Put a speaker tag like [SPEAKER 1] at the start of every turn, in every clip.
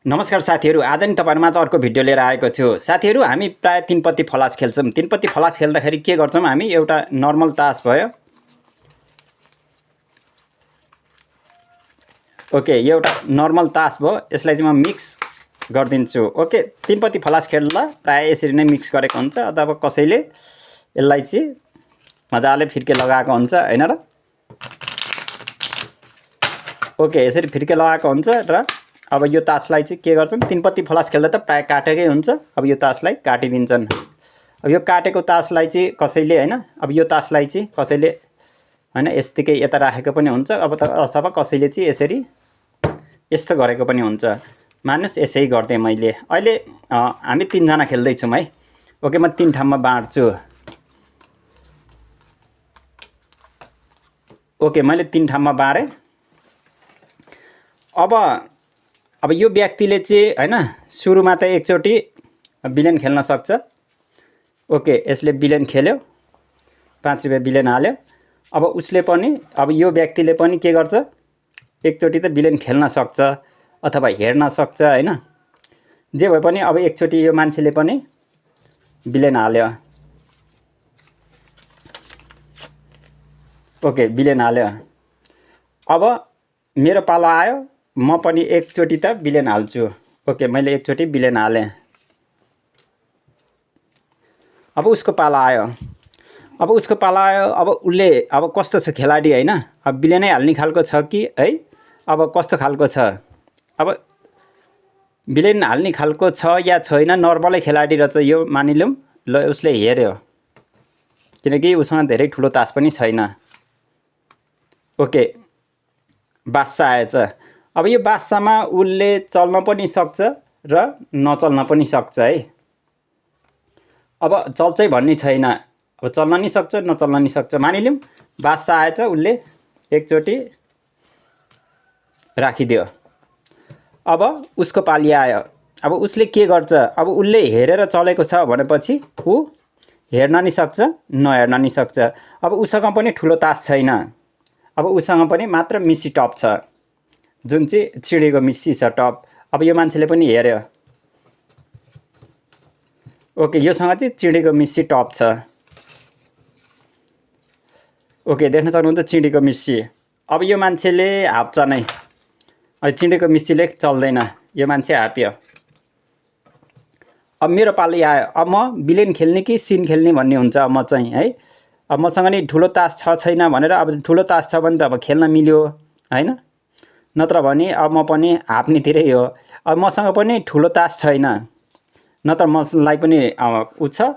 [SPEAKER 1] नमस्कार साथीहरू, आज नि तपाईहरुमाझ अर्को भिडियो लिएर आएको छु। साथीहरू, हामी प्राय तीन पत्ती फलास खेल्छौं। तीन पत्ती फलास खेल्दाखेरि के गर्छौं हामी, एउटा नर्मल तास भयो। ओके, यो एउटा नर्मल तास भयो। यसलाई चाहिँ म मिक्स गर्दिन्छु। ओके, तीन पत्ती फलास खेल्दा प्राय यसरी नै मिक्स गरेको हुन्छ अथवा कसैले यसलाई चाहिँ मजाले फिर्के लगाएको हुन्छ हैन र। ओके, यसरी फिर्के लगाएको हुन्छ र अब यो तासलाई चाहिँ के गर्छन्, तीन पत्ती फलास खेल्दा त प्राय काटेकै हुन्छ। अब यो तासलाई काटिदिन्छन्। अब यो काटेको तासलाई चाहिँ कसैले हैन, अब यो तासलाई चाहिँ कसैले हैन यस्तिकै यता राखेको पनि हुन्छ। अब त अथवा कसैले चाहिँ यसरी यस्तो गरेको पनि हुन्छ। मान्नुस् यसै गर्दै मैले अहिले हामी तीन जना खेल्दै छौं है। ओके, म तीन ठाउँमा बाँड्छु। ओके, मैले तीन ठाउँमा बाँडे। अब यो व्यक्तिले चाहिँ हैन सुरुमा त एकचोटी बिलेन खेल्न सक्छ। ओके, यसले बिलेन खेल्यो, 5 रुपैयाँ बिलेन हाल्यो। अब उसले पनि, अब यो व्यक्तिले पनि के गर्छ, एकचोटी त बिलेन खेल्न सक्छ अथवा हेर्न सक्छ हैन। जे भए पनि अब एकचोटी यो मान्छेले पनि बिलेन हाल्यो। ओके, बिलेन हाल्यो। अब मेरो पालो आयो, म पनि एकचोटी त बिलेन हाल्छु। ओके, मैले एकचोटी बिलेन हालेँ। अब उसको पाला आयो। अब उसको पाला आयो। अब उसले अब कस्तो छ खेलाडी हैन, अब बिलेनै हाल्ने खालको छ कि है, अब कस्तो खालको छ, अब बिलेन हाल्ने खालको छ या छैन, नर्मलै खेलाडी रहेछ यो मानिलौं। ल, उसले हेर्यो किनकि उसँग धेरै ठुलो तास पनि छैन। ओके, बादशाह आएछ। अब यो बादशाहमा उसले चल्न पनि सक्छ र नचल्न पनि सक्छ है। अब चल्छै भन्ने छैन, अब चल्न नि सक्छ नचल्न नि सक्छ। मानिलिउँ बादशाह आएछ, उसले एकचोटी राखिदियो। अब उसको पाली आयो। अब उसले के गर्छ, अब उसले हेरेर चलेको छ भनेपछि ऊ हेर्न नि सक्छ नहेर्न नि सक्छ। अब उसँग पनि ठुलो तास छैन। अब उसँग पनि मात्र मिसी टप छ, जुन चाहिँ चिडेको मिसी छ टप। अब यो मान्छेले पनि हेर्यो। ओके, योसँग चाहिँ चिडेको मिसी टप छ। ओके, देख्न सक्नुहुन्छ चिडेको मिसी। अब यो मान्छेले हाप्छ नै, चिडेको मिसीले चल्दैन, यो मान्छे हाप्यो। अब मेरो पाली आयो। अब म बिलेन खेल्ने कि सिन खेल्ने भन्ने हुन्छ म चाहिँ है। अब मसँग नि ठुलो तास छ छैन भनेर, अब ठुलो तास छ भने त अब खेल्न मिल्यो हैन, नत्र भने अब म पनि हाप्नेतिरै हो। अब मसँग पनि ठुलो तास छैन, नत्र मलाई पनि उ छ,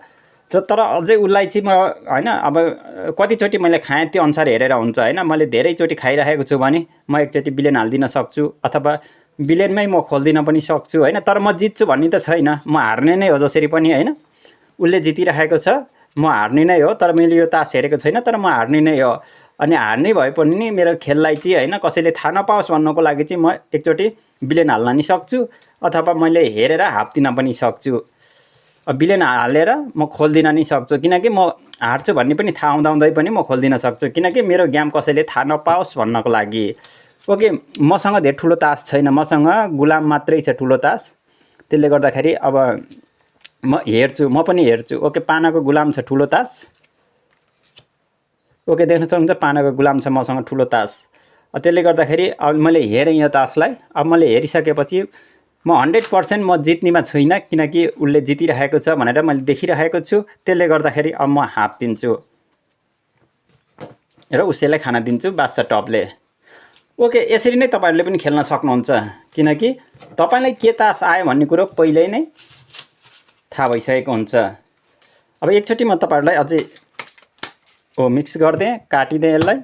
[SPEAKER 1] तर अझै उसलाई चाहिँ म हैन, अब कतिचोटि मैले खाएँ त्यो अनुसार हेरेर हुन्छ हैन। मैले धेरैचोटि खाइरहेको छु भने म एकचोटि बिलेन हाल्दिन सक्छु अथवा बिलेनमै म खोल्दिन पनि सक्छु हैन। तर म जित्छु भन्ने त छैन, म हार्ने नै हो जसरी पनि हैन। उसले जितिरहेको छ, म हार्ने नै हो। तर मैले यो तास हेरेको छैन, तर म हार्ने नै हो। अनि हार्ने भए पनि नि मेरो खेललाई चाहिँ हैन कसैले थाहा नपाओस् भन्नको लागि चाहिँ म एकचोटि बिलेन हाल्न नि सक्छु अथवा मैले हेरेर हाप्दिन पनि सक्छु। बिलेन हालेर म खोल्दिन नि सक्छु, किनकि म हार्छु भन्ने पनि थाहा हुँदाहुँदै पनि म खोल्दिन सक्छु, किनकि मेरो गेम कसैले थाहा नपाओस् भन्नको लागि। ओके, मसँग धेरै ठुलो तास छैन, मसँग गुलाम मात्रै छ ठुलो तास। त्यसले गर्दाखेरि अब म हेर्छु, म पनि हेर्छु। ओके, पानाको गुलाम छ ठुलो तास। ओके, देख्न सक्नुहुन्छ पानाको गुलाम छ मसँग ठुलो तास। त्यसले गर्दाखेरि अब मैले हेरेँ यो तासलाई। अब मैले हेरिसकेपछि म 100% म जित्नेमा छुइनँ, किनकि उसले जितिरहेको छ भनेर मैले देखिरहेको छु। त्यसले गर्दाखेरि अब म हाप्दिन्छु र उसैलाई खाना दिन्छु बादशाह टपले। ओके, यसरी नै तपाईहरुले पनि खेल्न सक्नुहुन्छ, किनकि तपाईलाई के तास आयो भन्ने कुरो पहिल्यै नै थाहा भइसकेको हुन्छ। अब एकचोटि म तपाईहरुलाई अझै मिक्स गर्दिएँ, काटिदिएँ यसलाई।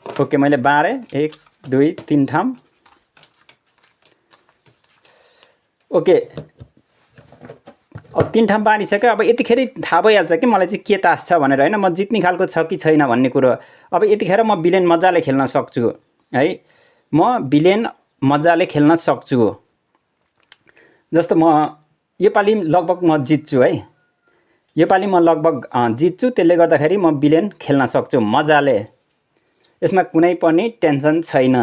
[SPEAKER 1] ओके, मैले बाँडेँ 1 2 3 ठाउँ। ओके, अब 3 ठाउँ बाँडिसक्यो। अब यतिखेर थाहा भइहाल्छ कि मलाई चाहिँ के तास छ भनेर हैन, म जित्ने खालको छ कि छैन भन्ने कुरो। अब यतिखेर म बिलेन मजाले खेल्न सक्छु है, म बिलेन मजाले खेल्न सक्छु। जस्तो म यो पालि लगभग म जित्छु है, यो पालि म लगभग जित्छु। त्यसले गर्दाखेरि म बिलेन खेल्न सक्छु मजाले, यसमा कुनै पनि टेन्सन छैन।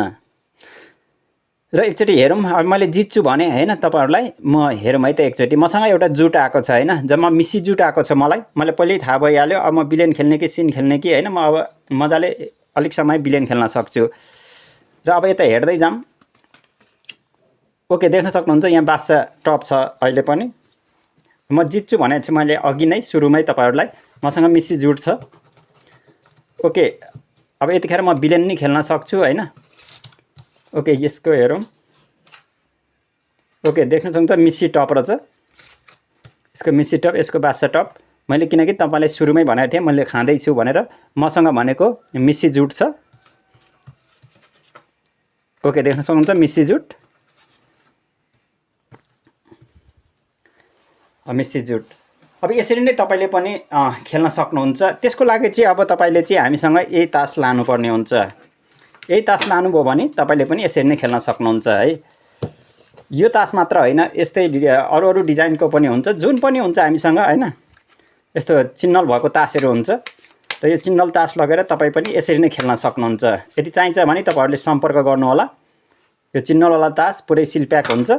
[SPEAKER 1] र एकचोटि हेरौँ। अब मैले जित्छु भने होइन तपाईँहरूलाई, म हेरौँ है त एकचोटि। मसँग एउटा जुट आएको छ होइन, जम्मा मिसी जुट आएको छ मलाई पहिल्यै थाहा भइहाल्यो। अब म बिलेन खेल्ने कि सिन खेल्ने कि होइन, म अब मजाले अलिक समय बिलेन खेल्न सक्छु। र अब यता हेर्दै जाऊँ। ओके, देख्न सक्नुहुन्छ यहाँ बादशाह टप छ अहिले पनि। म जित्छु भने चाहिँ मैले अघि नै सुरुमै तपाईँहरूलाई, मसँग मिसी जुट छ। ओके, अब यतिखेर म बिलेन नै खेल्न सक्छु होइन। ओके, यसको हेरौँ। ओके, देख्न सक्नुहुन्छ मिसी टप रहेछ, यसको मिसी टप, यसको बादशाह टप। मैले किनकि तपाईँलाई सुरुमै भनेको थिएँ मैले खाँदैछु भनेर। मसँग भनेको मिसी जुट छ। ओके, देख्न सक्नुहुन्छ मिसी जुट, मिसी जुट। अब यसरी नै तपाईँले पनि खेल्न सक्नुहुन्छ। त्यसको लागि चाहिँ अब तपाईँले चाहिँ हामीसँग यही तास लानुपर्ने हुन्छ। यही तास लानुभयो भने तपाईँले पनि यसरी नै खेल्न सक्नुहुन्छ है। यो तास मात्र होइन, यस्तै अरू अरू डिजाइनको पनि हुन्छ, जुन पनि हुन्छ हामीसँग होइन। यस्तो चिन्नल भएको तासहरू हुन्छ। र यो चिन्नल तास लगेर तपाईँ पनि यसरी नै खेल्न सक्नुहुन्छ। यदि चाहिन्छ भने तपाईँहरूले सम्पर्क गर्नुहोला। यो चिन्नलवाला तास पुरै सिलप्याक हुन्छ।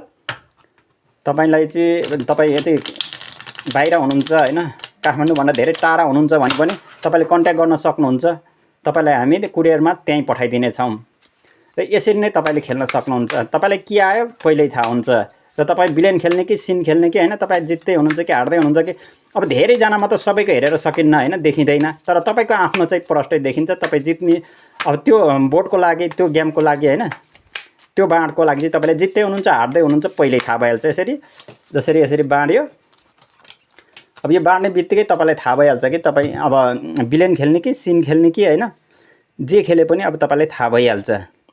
[SPEAKER 1] तपाईँलाई चाहिँ तपाईँ यदि बाहिर हुनुहुन्छ होइन, काठमाडौँभन्दा धेरै टाढा हुनुहुन्छ भने पनि तपाईँले कन्ट्याक्ट गर्न सक्नुहुन्छ। तपाईँलाई हामी कुरियरमा त्यहीँ पठाइदिनेछौँ। र यसरी नै तपाईँले खेल्न सक्नुहुन्छ। तपाईँलाई के आयो पहिल्यै थाहा हुन्छ। र तपाईँ बिलेन खेल्ने कि सिन खेल्ने कि होइन, तपाईँ जित्दै हुनुहुन्छ कि हार्दै हुनुहुन्छ कि। अब धेरैजनामा त सबैको हेरेर सकिन्न होइन, देखिँदैन। तर तपाईँको आफ्नो चाहिँ प्रष्टै देखिन्छ। तपाईँ जित्ने अब त्यो बोर्डको लागि, त्यो गेमको लागि होइन, त्यो बाँडको लागि चाहिँ तपाईँले जित्दै हुनुहुन्छ हार्दै हुनुहुन्छ पहिल्यै थाहा भइहाल्छ। जसरी यसरी बाँड्यो। अब यो बाँड्ने बित्तिकै तपाईँलाई थाहा भइहाल्छ कि तपाईँ अब बिलेन खेल्ने कि सिन खेल्ने कि होइन, जे खेले पनि अब तपाईँलाई थाहा भइहाल्छ।